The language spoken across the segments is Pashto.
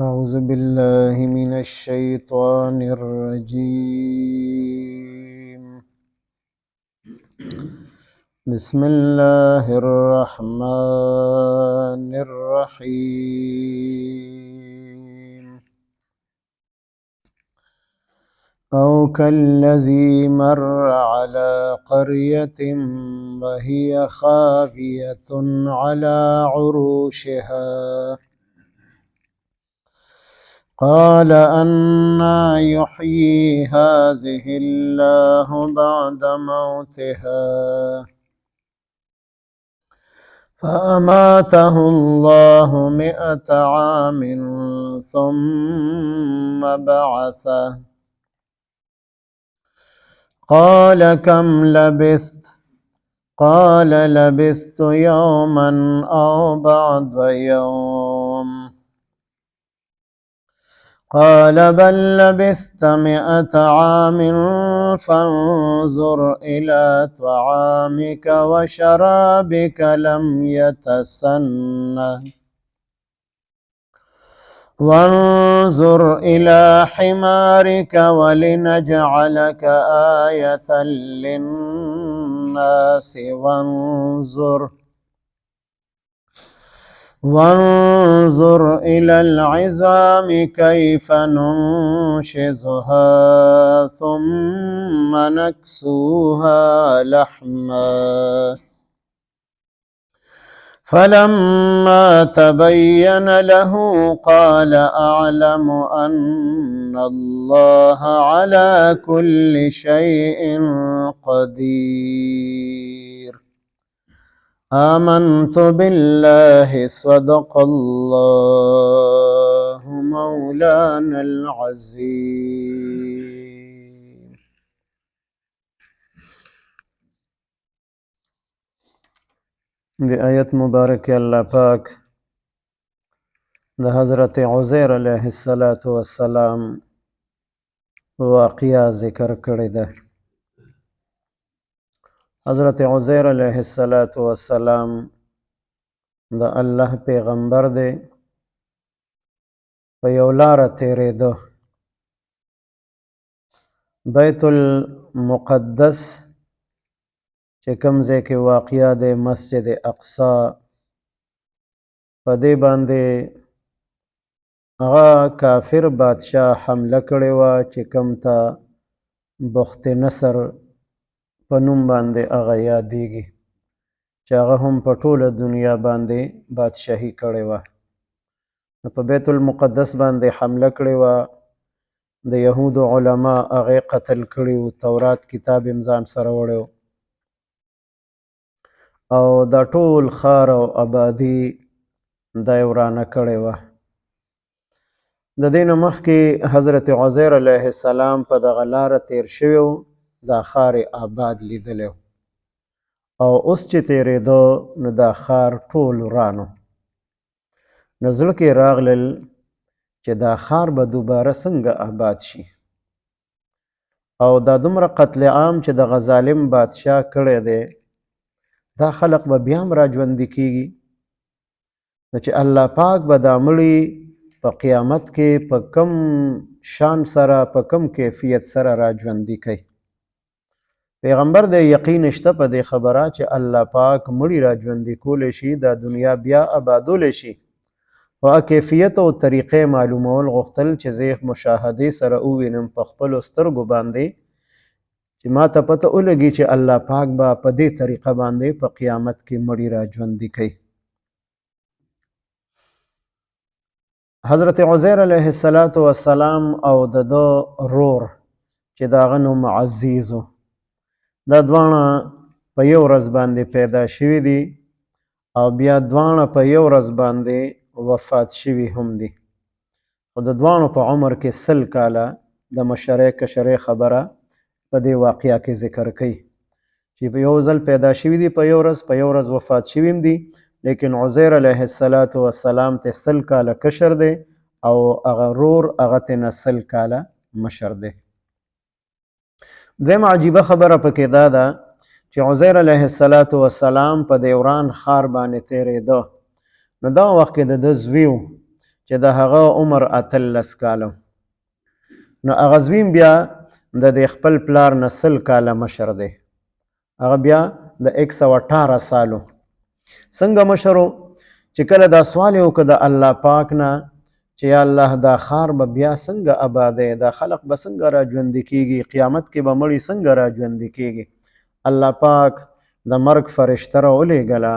أعوذ بالله من الشيطان الرجيم. بسم الله الرحمن الرحيم. أو كالذي مر على قرية وهي خاوية على عروشها قال أنا يحيي هذه الله بعد موتها فأماته الله 100 عام ثم بعثه قال كم لبثت؟ قال لبثت يوما أو بعض يوم. قال بل لبثت 100 عام فانظر إلى طعامك وشرابك لم يتسنه وانظر إلى حمارك ولنجعلك آية للناس وانظر إلى العظام كيف ننشزها ثم نكسوها لحما فلما تبين له قال أعلم أن الله على كل شيء قدير. آمنت بالله صدق الله مولانا العظيم. د آیت مبارک الله پاک د حضرت عزیر علیه الصلاة والسلام واقعه ذکر کړې ده. حضرت عزیر علیه الصلاة والسلام د الله پیغمبر دی، په یو لاره تېرېده. بیت المقدس چې کوم ځای کې واقعه دی، مسجد اقصی، په دې باندې هغه کافر بادشاه حمله کړې وه چې کوم ته بخت نصر په نوم باندې هغه یادېږي، چې هغه هم په ټوله دنیا باندې بادشاهي کړې وه. نو په بیت المقدس باندې حمله کړې وه، د یهودو علما هغې قتل کړي وو، تورات کتاب یې هم ځان سره وړی و، او دا ټول ښار او آبادي دا یې ورانه کړې وه. د دې نه مخکې حضرت عزیر علیه السلام په دغه لاره تېر شوی و، دا ښار یې آباد لیدلی و، او اوس چې تېرېده نو دا ښار ټول وران و. نو زړه کې راغلل چې دا ښار به دوباره څنګه آباد شي، او دا دومره قتل عام چې دغه ظالم بادشاه کړی دی، دا خلق به بیا هم را ژوندي کېږي. نو چې الله پاک به دا مړي په قیامت کې په کم شان سره، په کم کیفیت سره را ژوندي کوي. پیغمبر د یقین شته په دې خبره چې الله پاک مړي را ژوندي کولی شي، دا دنیا بیا آبادولی شي. خو هغه کیفیت او طریقې معلومول غوښتل چې زه یې مشاهدې سره ووینم په خپلو سترګو باندې، چې ما ته پته ولګي چې الله پاک به په دې طریقه باندې په قیامت کې مړي را ژوندي کوي. حضرت عزیر علیه الصلاة والسلام او د ده رور چې د هغه نوم عزیز و، دا دواړه په یو ورځ باندې پیدا شوي دي او بیا دواړه په یو ورځ باندې وفات شوي هم دي. خو د دواړو په عمر کې 100 کاله د مشرۍ کشرۍ خبره په دې واقعه کې ذکر کوي چې په یو ځل پیدا شوي دي، په یو ورځ، په یو ورځ وفات شوي هم دي. لیکن عزیر علیه الصلاة والسلام ته 100 کاله کشر دی او هغه رور هغه ته نه 100 کاله مشر دی. دویمه عجیبه خبره پکې دا ده چې عزیر علیه الصلاة والسلام په دې وران ښار باندې تېرېده. نو دغه وخت کې د ده زوی و چې چې د هغه عمر 18 کاله. نو هغه زوی بیا د دې خپل پلار نه 100 کاله مشر دی، هغه بیا د 118 سالو. څنګه مشرو؟ چې کله دا سوال یې وکړ د الله پاک نه چې یا الله دا ښار به بیا څنګه آبادی، دا خلق به څنګه را ژوندي کیږي، قیامت کې به مړي څنګه را ژوندي کیږي. الله پاک د مرګ فرشته را ولیږله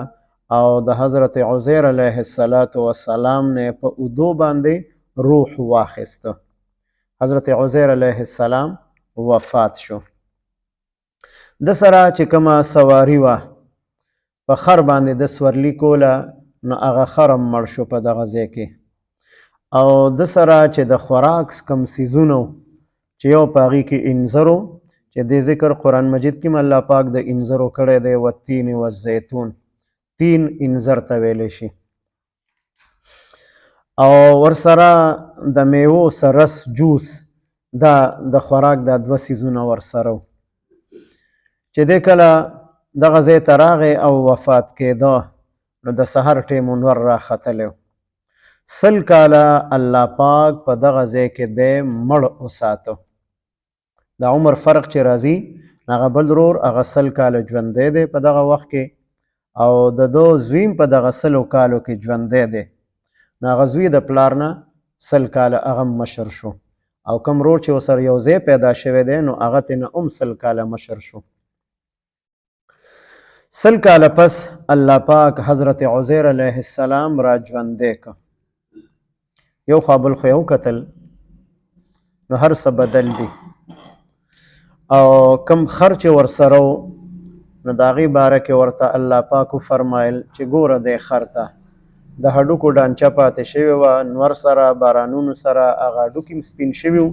او د حضرت عزیر علیه السلام نه په اودو باندې روح واخیسته. حضرت عزیر علیه السلام وفات شو. د سره چې کومه سواری وه په خر باندې د سورلی کوله، نو هغه خر هم مړ شو په دغه ځای کې. او د سره چې د خوراک کم سیزونه چې یو په هغې کې انځرو، چې دې ذکر قرآن مجید کې هم الله پاک د انځرو کړی دی، والتین والزیتون، تین انځر ته ویلی شي. او ورسره د میوو سرس جوس، دا د خوراک دا دوه سیزونه ورسره وو. چې دی کله دغه ځای ته راغی او وفات کېده، نو د سحر ټیم نور راختلی و. 100 کاله الله پاک په دغه ځای کې دی مړ وساته. د عمر فرق چې راځي، هغه بل ورور هغه 100 کاله ژوندی دی په دغه وخت کې، او د ده زوی هم په دغه 100 کالو کې ژوندی دی. نو هغه زوی د پلار نه 100 کاله هغه مشر شو، او کوم ورور چې ورسره یو ځای پیدا شوی دی نو هغه ترې نه هم 100 کاله مشر شو. 100 کاله پس الله پاک حضرت عزیر علیه السلام را ژوندی که. یو خوا بل خو یې وکتل نو هر څه بدل دي، او کم خر چې ورسره و نو د هغې باره کې ورته الله پاک وفرمایل چې ګوره دی خر ته د هډوکو ډانچه پاتې شوې وه، نور سره بارانونو سره هغه هډوکي هم سپین شوي وو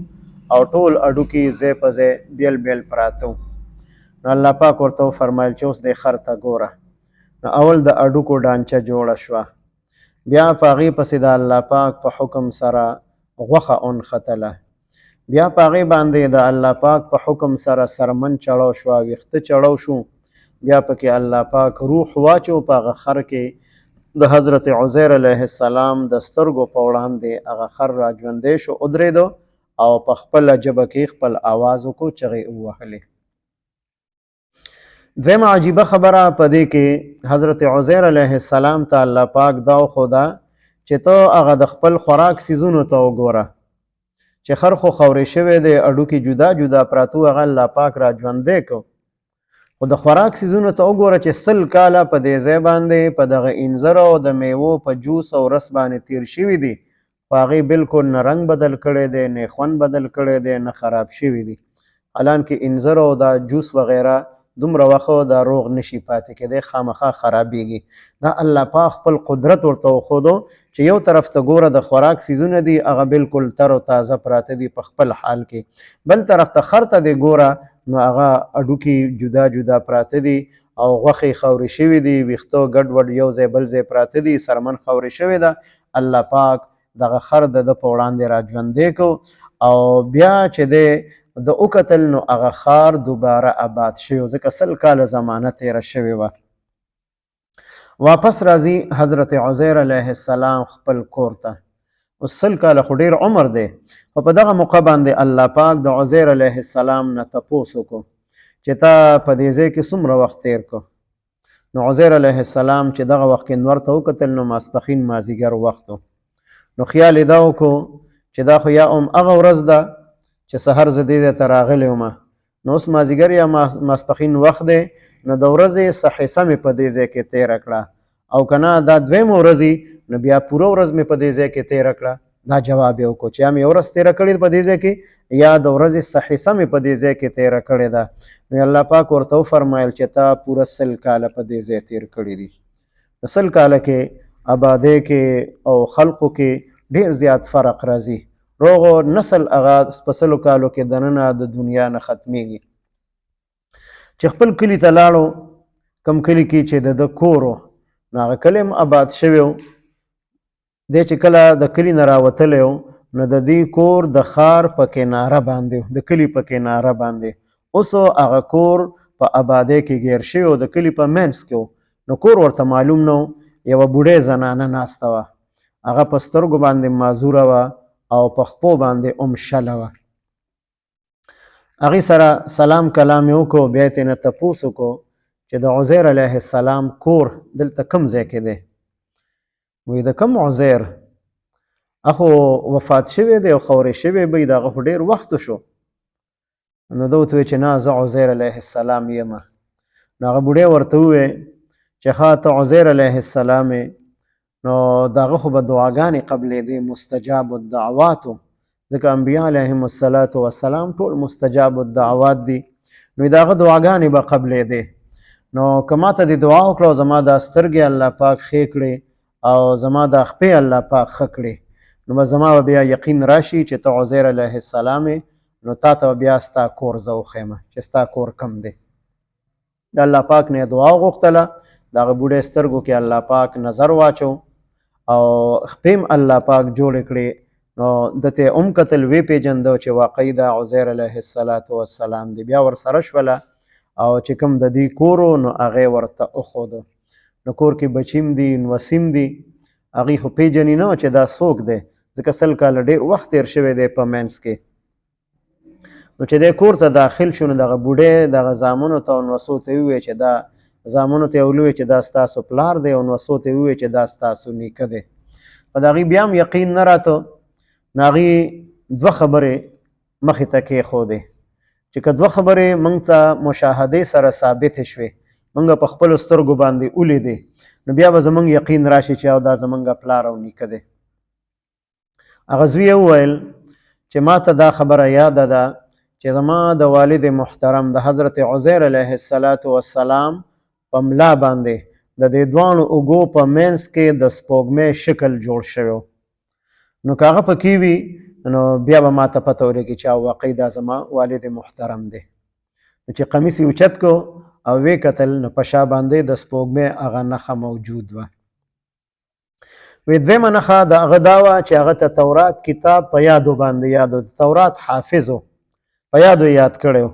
او ټول هډوکي ځای په ځای بیل بیل پراته وو. نو الله پاک ورته وفرمایل چې اوس دی خر ته ګوره. نو اول د هډوکو ډانچه جوړه شوه، بیا په هغې پسې د الله پاک په حکم سره غوښه ونښتله، بیا په هغې باندې د الله پاک په حکم سره څرمن چړو شوه، ویښته چړو شو، بیا پکې الله پاک روح واچو په هغه خر کې. د حضرت عزیر علیه السلام د سترګو په وړاندې هغه خر را ژوندی شو، ودرېدو او په خپله ژبه کې خپل آواز وکړو، چغې ووهلې. دویمه عجیبه خبره په دې کې حضرت عزیر علیه السلام ته الله پاک دا وښوده چې ته هغه د خپل خوراک سیزونو ته وګوره چې خر خو خورې شوی دی، هډوکي جدا جدا پراته وو، هغه الله پاک را ژوندی کړ، خو د خوراک سیزونو ته وګوره چې 100 کاله په دې ځای باندې په دغه انځر او د میوو په جوس او رس باندې تیر شوي دي، خو هغې بالکل نه رنګ بدل کړی دی، نه خوند بدل کړی دی، نه خراب شوي دي. حالانکه انځر او دا جوس وغیره دومره وخت دا روغ نشي پاتې کېدی، خامخا خرابېږي. دا الله پاک خپل قدرت ورته وښودو چې یو طرف ته ګوره د خوراک څیزونه دي هغه بالکل تر او تازه پراته دي په خپل حال کې، بل طرف ته خر ته دې ګوره نو هغه هډوکي جدا جدا پراته دي او غوښې خاورې شوي دي، ویښته ګډوډ یو ځای بل ځای پراته دي، څرمن خاورې شوې ده. الله پاک دغه خر د ده په وړاندې را ژوندی کو او بیا چې دی د وکتل نو هغه ښار دوباره آباد شوی، ځکه 100 کاله زمانه تېره شوې وه. واپس راځي حضرت عزیر علیه السلام خپل کور ته. اوس 100 کاله خو ډېر عمر دی، خو په دغه موقع باندې الله پاک د عزیر علیه السلام نه تپوس وکړو چې تا په دې ځای کې څومره وخت تېر کړو. نو عزیر علیه السلام چې دغه وخت کې نور ته وکتل نو ماسپخین مازیګر وخت و، نو خیال یې دا وکړو چې دا خو یا هم هغه ورځ ده چې سحر زه دې ځای ته راغلی وم، نو اوس مازیګر یا ماسپخین وخت دی، نو د ورځې څه حصه مې په دې ځای کې تېره کړه، او که نه دا دویمه ورځ نو بیا پوره ورځ مې په دې ځای کې تېره کړه. دا جواب یې وکړو چې یا مې یوه ورځ تېره کړې په دې ځای کې یا د ورځې څه حصه مې په دې ځای کې تېره کړې ده. نو الله پاک ورته وفرمایل چې تا پوره 100 کاله په دې ځای تېر کړي دي. په 100 کاله کې آبادۍ کې او خلقو کې ډېر زیات فرق راځي. روغ نسل هغه په 100 کالو کې دننه د دنیا نه ختمیږي. چې خپل کلي ته لاړو، کم کلي کې چې د ده کور و نو هغه کلی هم آباد شوی و. دی چې کله د کلي نه راوتلی و نو د دې کور د ښار په کناره باندې و، د کلي په کناره باندې. اوس هغه کور په آبادۍ کې ګیر شوی و، د کلي په منځ کې و، نو کور ورته معلوم نه و. یوه بوډۍ زنانه ناسته وه. هغه په سترګو باندې معذوره وه او په خپو باندې هم شله وه. هغې سره سلام کلام یې وکړو، بیا یې ترېنه تپوس وکړو چې د عزیر علیه السلام کور دلته کوم ځای کې دی؟ وایي د کوم عزیر؟ هغه وفات شوی دی او خورې شوی به وي، د هغه خو ډېر وخت وشو. نو ده ورته وویل چې نه، زه عزیر علیه السلام یم. نو هغه بوډۍ ورته وویل چې ښه ته عزیر علیه السلام یې، نو د هغه خو به دعاګانې قبلېدې، مستجاب الدعوات، ځکه انبیا علیهم الصلاة والسلام ټول مستجاب الدعوات دي، نو د هغه دعاګانې به قبلېدې. نو که ما ته دې دعا وکړه او زما دا سترګې الله پاک ښې کړې او زما دا خپې الله پاک ښه کړې، نو به زما به بیا یقین راشي چې ته عزیر علیه السلام یې، نو تا ته به بیا ستا کور زه وښیم چې ستا کور کم دی. د الله پاک نه دعا وغوښتله، د هغه بوډۍ سترګو کې الله پاک نظر واچو او خپې هم الله پاک جوړې کړې. نو ده ته یې هم کتل، ویې پېژنده چې واقعي دا عزیر علیه الصلاة والسلام دی. بیا ورسره شوله او چې کوم د دوی کور و نو هغه یې ورته وښوده. نو کور کې بچیم دي، نوسیم دي، هغوی خو پېژني نه چې دا څوک دی، ځکه 100 کاله ډېر وخت تېر شوی دی په منځ کې. نو چې دی کور ته داخل شو نو دغه بوډۍ دغه زامنو ته او نوسو ته وویل چې دا زامنو ته یې وویل چې دا ستاسو پلار دی، او نوسو ته یې وویل چې دا ستاسو نیکه دی. خو د هغوی بیا هم یقین نه راته. نو هغوی دوه خبرې مخې ته کېښودې چې که دوه خبرې موږ ته مشاهدې سره ثابتې شوې، موږ په خپلو سترګو باندې ولیدې، نو بیا به زموږ یقین راشي چې او دا زموږ پلار او نیکه دی. هغه زوی یې وویل چې ما ته دا خبره یاده ده چې زما د والد محترم د حضرت عزیر علیه الصلاة والسلام په ملا باندې د دې دواړو اوږو په منځ کې د سپوږمۍ شکل جوړ شوی، نو که هغه پکې وي نو بیا به ما ته پته ولګي چې او واقعي دا زما والد محترم دی. نو چې قمیص یې اوچت کو او ویې کتل نو په شا باندې د سپوږمۍ هغه نښه موجود وه. وی دویمه نښه د هغه دا وه چې هغه ته تورات کتاب په یادو باندې یادو، د تورات حافظ و، په یادو یې یاد کړی و.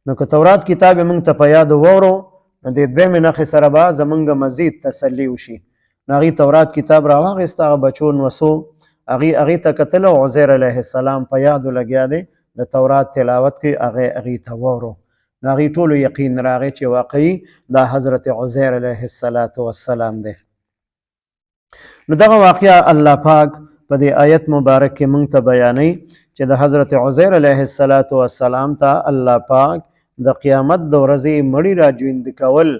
نو که تورات کتاب یې موږ ته په یادو وورو نو دې دویمې نښې سره به زموږ مزید تسلي وشي. نو هغوی تورات کتاب راواخیست، هغه بچو نوسو هغوی هغې ته کتل او عزیر علیه السلام په یادو لګیا دی د تورات تلاوت کوي، هغه هغوی ته وورو. نو هغوی ټولو یقین راغی چې واقعي دا حضرت عزیر علیه السلام دی. نو دغه واقعه الله پاک په دې آیت مبارک کې مونږ ته بیانوي چې د حضرت عزیر علیه السلام ته الله پاک د قیامت د ورځې مړي را ژوندي کول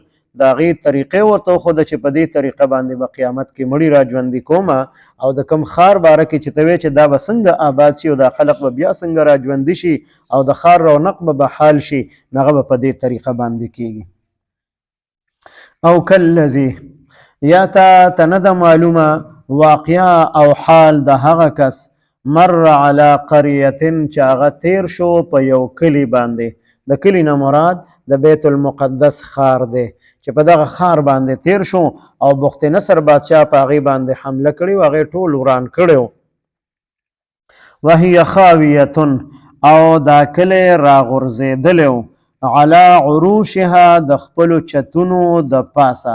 د هغې طریقې ورته وښوده چې په دې طریقه باندې به قیامت کې مړي را ژوندي کومه، او د کوم ښار باره کې چې ته وې چې دا به څنګه آباد شي او دا خلق به بیا څنګه را ژوندي شي او د ښار رونق به بحال شي، نو هغه به په دې طریقه باندې کیږي. او کلذي یا تا ته نه ده معلومه واقعه او حال د هغه کس مر علی قریة چې هغه تیر شو په یو کلي باندې. د کلي نه مراد د بیت المقدس ښار دی چې په دغه ښار باندې تیر شو او بخت نصر بادشاه په هغې باندې حمله کړې وه، هغې ټول وران کړی و. وهي خاویة او دا کلی راغورځېدلی و، علی عروشها د خپلو چتونو د پاسه،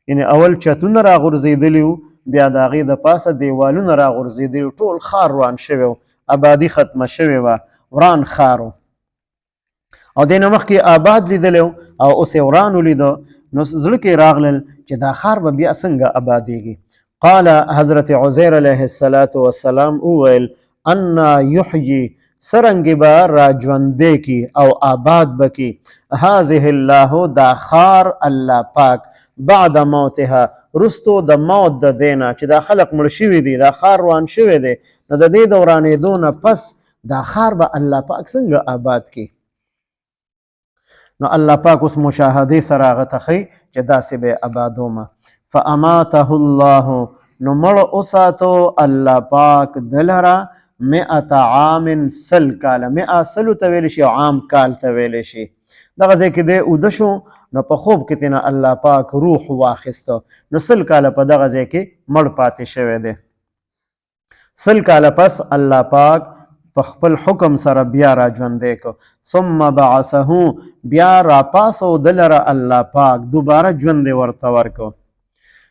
یعنی اول چتونه راغورځېدلي وو، بیا د هغې د پاسه دیوالونه راغورځېدلي وو، ټول ښار وران شوی و، آبادي ختمه شوې وه، وران ښار و. او دې نه مخکې آباد لیدلی او اوس یې وران ولیده، نو زړه کې راغلل چې دا ښار به بیا څنګه آبادیږي. قال حضرت عزیر علیه السلام وویل انا یحیی څرنګه به راژوندی کی او آباد به کی هذه الله دا ښار الله پاک بعد موتها رستو د موت د دینه چې دا خلق مړ شوي دي، دا ښار روان شوی دی، نو د دې د ورانېدو نه پس دا ښار به الله پاک څنګه آباد کی. نو الله پاک اوس مشاهدې سره هغه ته ښیي چې داسې به آبادومه. فاماته الله نو مړ وساتو الله پاک دلره مئة عام 100 کاله، مئة سلو ته ویلی شي او عام کال ته ویلی شي. دغه ځای کې دی اوده شو نو په خوب کې ترېنه الله پاک روح واخیسته، نو 100 کاله په دغه ځای کې مړ پاتې شوی دی. 100 کاله پس الله پاک په خپل حکم سره بیا را ژوندی کو. ثم بعثه بیا راپاسو دلره الله پاک دوباره ژوند یې ورته ورکو.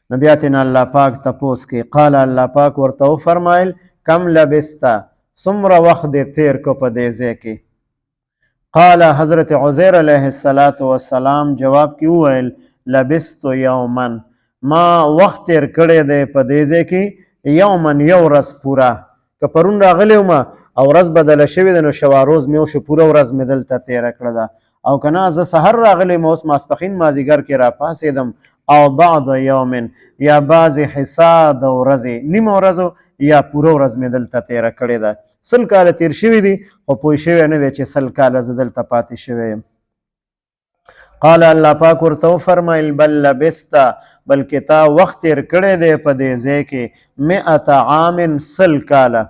نو بیا تېنه الله پاک تپوس کوي. قال، الله پاک ورته وفرمایل، کم لبسته، څومره وخت دې تیر کو په دې ځای کې؟ قال، حضرت عزیر علیه الصلاة والسلام جواب کې وویل، لبست یوما، ما وخت تیر کړی دی په دې ځای کې، یوما، یو ورځ پوره. که پرون راغلی وم او ورځ بدله شوې ده، نو شوا روز مې وشو، پوره ورځ مې دلته تېره کړه ده. او که نه، زه سحر راغلی یم، اوس ماسپښین مازیګر کې راپاڅېدم، او بعض یوم، یا بعضې حصه د ورځې، نیمه ورځ یا پوره ورځ مې دلته تېره کړې ده. 100 کاله تېر شوي دي، خو پوه شوی نه دی چې 100 کاله زه دلته پاتې شوی یم. قال، الله پاک ورته وفرمایل، بل لبست، بلکې تا وخت تیر کړی دی په دې ځای کې، مئة عام، 100 کاله.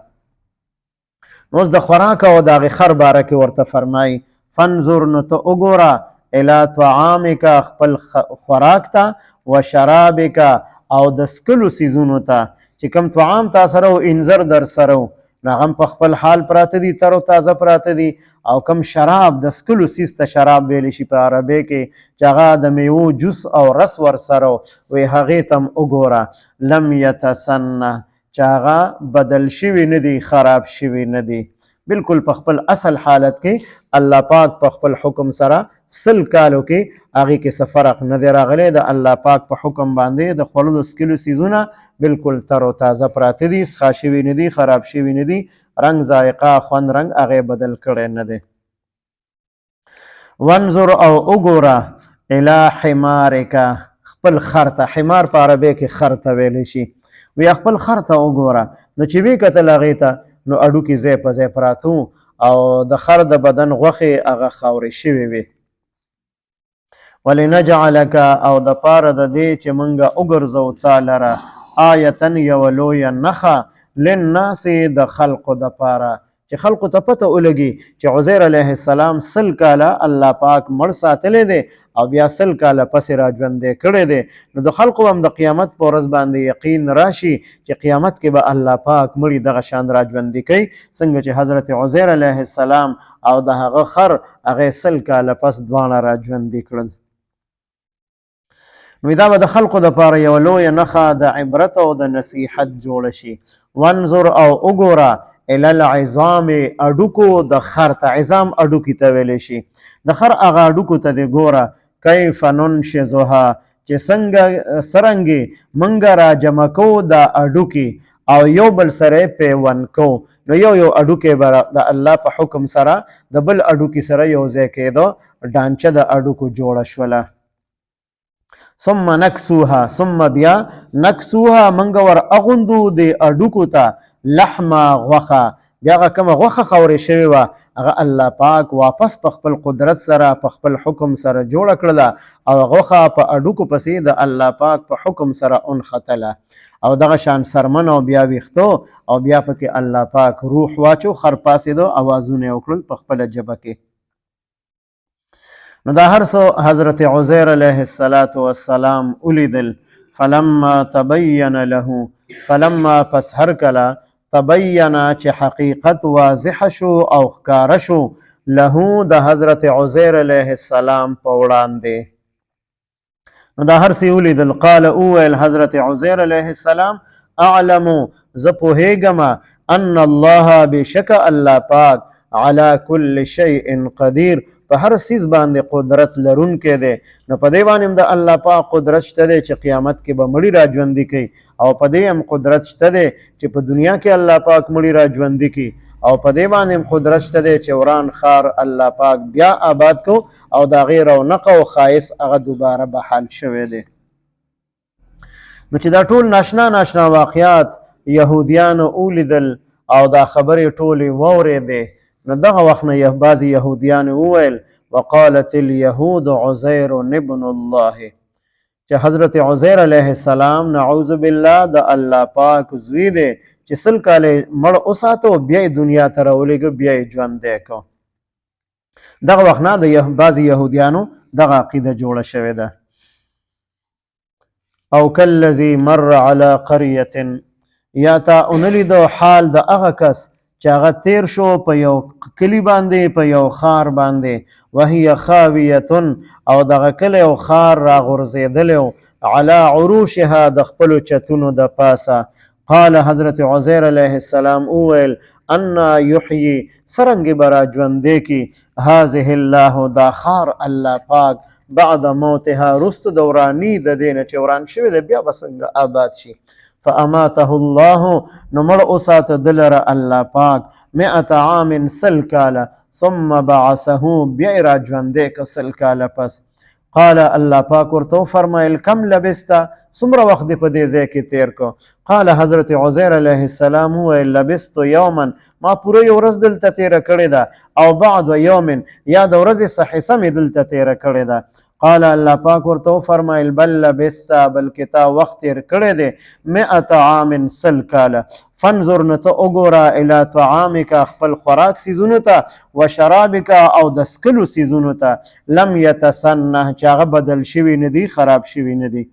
نو اوس د خوراک او د هغې خر باره کې ورته فرمایي، فانظر، نو ته وګوره، الی طعامک، خپل خوراک ته، و شرابک، او د سکلو سیزونو ته. چې کوم طعام تا سره او انځر در سره و، نو هغه هم په خپل حال پراته دي، تر او تازه پراته دي. او کم شراب، د سکلو څیز ته شراب ویلی شي په عربۍ کې، چې هغه د میوو جوس او رس ورسره وي، هغې ته هم وګوره، لم یتسنه، چې هغه بدل شوي نه دي، خراب شوي نه دي، بالکل په خپل اصل حالت کې. الله پاک په خپل حکم سره 100 کالو کې هغې کې څه فرق نه دی راغلی. د الله پاک په حکم باندې د خوړلو څکلو څیزونه بالکل تر او تازه پراته دي، څښا شوي نه دي، خراب شوي نه دي، رنګ، ذایقه، خوند، رنګ هغې بدل کړی نه دی. وانظر، او وګوره، الی حمارک، خپل خر ته. حمار په عربی کې خر ته ویلی شي. ویا خپل خر ته وګوره. نو چې وی کتل هغې ته، نو هډوکي ځای په ځای پراته وو او د خر د بدن غوښې هغه خاورې شوې وې. ولنجعلک، او د پاره د دې چې مونږه وګرځو تا لره، آیة، یوه لویه نښه، للناس، د خلقو د پاره، چې خلقو ته پته ولګي چې عزیر علیه السلام 100 کاله الله پاک مړ ساتلی دی او بیا 100 کاله پسې را ژوندی کړی دی. نو د خلقو هم د قیامت په ورځ باندې یقین راشي چې قیامت کې به الله پاک مړي دغه شان را ژوندي کوي، څنګه چې حضرت عزیر علیه السلام او د هغه خر هغه 100 کاله پس دواړه را ژوندي کړل. نو دا به د خلقو د پاره یو لویه نښه د عبرت او د نصیحت جوړ شي. وانظر، او وګوره، الی العظام، اډوکو د خر ته. عظام اډوکی ته ویلی شي. د خر هغه اډوکو ته دی ګوره، کیف ننشزها، چې څنګه سرنګي منګه را جمع کو دا اډوکی او یو بل سره پیوند کو. نو یو یو اډوکی به د الله په حکم سره د بل اډوکی سره یو ځای کېدو، ډانچه د اډوکو جوړه شوله. ثم نکسوها، ثم بیا، نکسوها، منګه ور اغوندو د اډوکو ته، لحمه، غوښه. بیا هغه کومه غوښه خاورې شوې وه، هغه الله پاک واپس په خپل قدرت سره، په خپل حکم سره جوړه کړله او غوښه په اډوکو پسې د الله پاک په حکم سره اونښتله. او دغه شان سرمن او بیا ویښتو، او بیا پکې الله پاک روح واچو، خر پاسېدو، اوازونه یې وکړل په خپله ژبه کې. نو دا هر څه حضرت عزیر علیه الصلاة والسلام ولیدل. فلما تبین له، فلما، پس هر کله، تبین، چې حقیقت واضح شو او ښکاره شو، له، د حضرت عزیر علیه السلام په وړاندې، نو دا هر څه ولیدل، قال، اوویل حضرت عزیر علیه السلام، اعلم، زه پوهېږم، ان الله، بشک الله پاک، علی کل شیء قدیر، په هر څیز باندې قدرت لرونکی دی. نو په دې باندې هم د الله پاک قدرت شته دی چې قیامت کې به مړي را ژوندي کوي، او په دې هم قدرت شته دی چې په دنیا کې الله پاک مړي را ژوندي کوي، او په دې باندې هم قدرت شته دی چې وران ښار الله پاک بیا آباد کو او د هغې رونق او ښایست هغه دوباره بحال شوی دی. نو چې دا ټول ناشنا ناشنا واقعات یهودیانو ولیدل او دا خبرې ټولې واورېدې، نو دغه وخت نه بعضې یهودیانو وویل، وقالت اليهود عزیر ابن الله، چې حضرت عزیر علیه السلام، نعوذ بالله، د الله پاک زوی دی، چې 100 کاله مړ وساته، بیا یې دنیا ته راولېږه، بیا یې ژوندی کو. دغه وخت نه د بعضې یهودیانو دغه عقیده جوړه شوې ده. او کالذي مر علی قریة، یا تا اونلیدو حال د هغه کس چې هغه تیر شو په یو کلی باندې، په یو ښار باندې، وهي خاویة، او دغه کلی او ښار راغورځېدلی و، علی عروشها د خپلو چتونو د پاسه. قال حضرت عزیر علیه السلام وویل انا یحیی، څرنګه به را ژوندی کړي هذه الله دا ښار الله پاک بعد موتها، وروسته د وراني د دې نه چې وران شوی دی بیا به څنګه آباد شي. فاماته الله، نو مړ وساته ده لره الله پاک مئة عام 100 کاله، ثم بعثه بیا یې را ژوندی که 100 کاله پس. قال الله پاک ورته وفرمایل کم لبسته، څومره وخت دې په دې ځای کې تیر کړ؟ قال حضرت عزیر علیه السلام وویل لبست یوما، ما پوره یو ورځ دلته تیره کړې ده، او بعد یوم، یا د ورځې څه حصه مې دلته تیره کړې ده. قال الله پاک ورته وفرمایل بل لبسته، بلکې تا وخت تیر کړی دی مئة عام 100 کاله. فانظر، نو ته وګوره الی طعامک، خپل خوراک څیزونو ته، وشرابک، او د څکلو څیزونو ته، لم یتسنه، چې هغه بدل شوي نه دي، خراب شوي نه دي.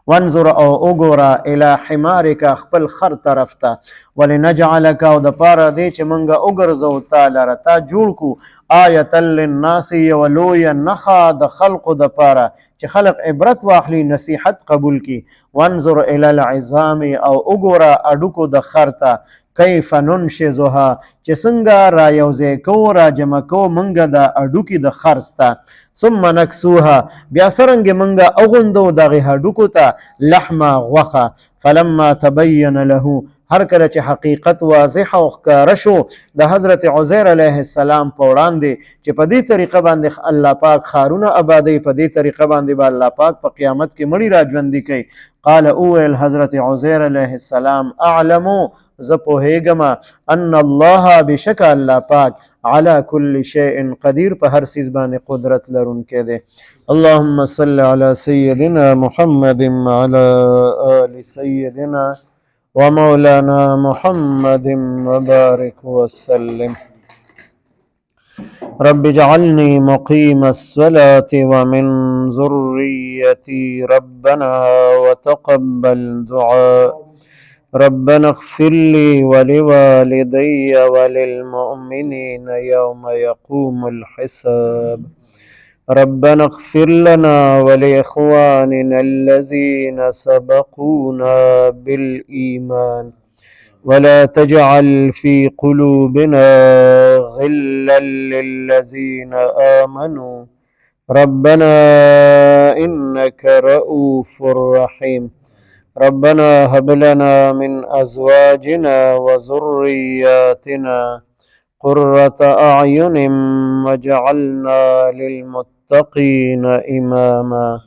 وانظر، او وګوره الی حمارک، خپل خر طرف ته، ولنجعلک، او د پاره دې چې مونږ وګرځو تا لره، تا جوړ کو آیة للناس، یوه لویه نښه د خلقو د پاره چې خلق عبرت واخلي، نصیحت قبول کړي. وانظر الی العظام، او وګوره هډوکو د خر ته، کیف ننشزها، چې څنګه را یوځای کوو، را جمع کوو مونږ د هډوکي د خر سته. ثم نکسوها، بیا څرنګه مونږ اغوندو دغې هډوکو ته لحمه، غوښه. فلما تبین له، هر کله چې حقیقت واضح او ښکاره شو د حضرت عزیر علیه السلام په وړاندې چې په دې طریقه باندې الله پاک ښارونه آبادوي، په دې طریقه باندې به الله پاک په قیامت کې مړي را ژوندي کوي. قال وویل حضرت عزیر علیه السلام اعلمو، زه پوهېږم ان الله، بېشکه الله پاک علی کل شیء قدیر، په هر څیز باندې قدرت لرونکی دی. اللهم صل علی سیدنا محمد وعلى آل سیدنا ومولانا محمد وبارك وسلم. رب اجعلني مقيم الصلاة ومن ذريتي ربنا وتقبل دعاء. ربنا اغفر لي ولوالدي وللمؤمنين يوم يقوم الحساب. ربنا اغفر لنا ولإخواننا الذين سبقونا بالإيمان ولا تجعل في قلوبنا غلا للذين آمنوا ربنا إنك رؤوف رحيم. ربنا هب لنا من أزواجنا وذرياتنا قرة أعين واجعلنا للمتقين إماما.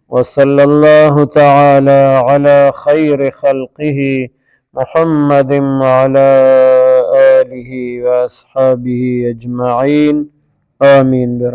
وصلى الله تعالى على خير خلقه محمد وعلى آله وأصحابه أجمعين. آمين. برحمتك.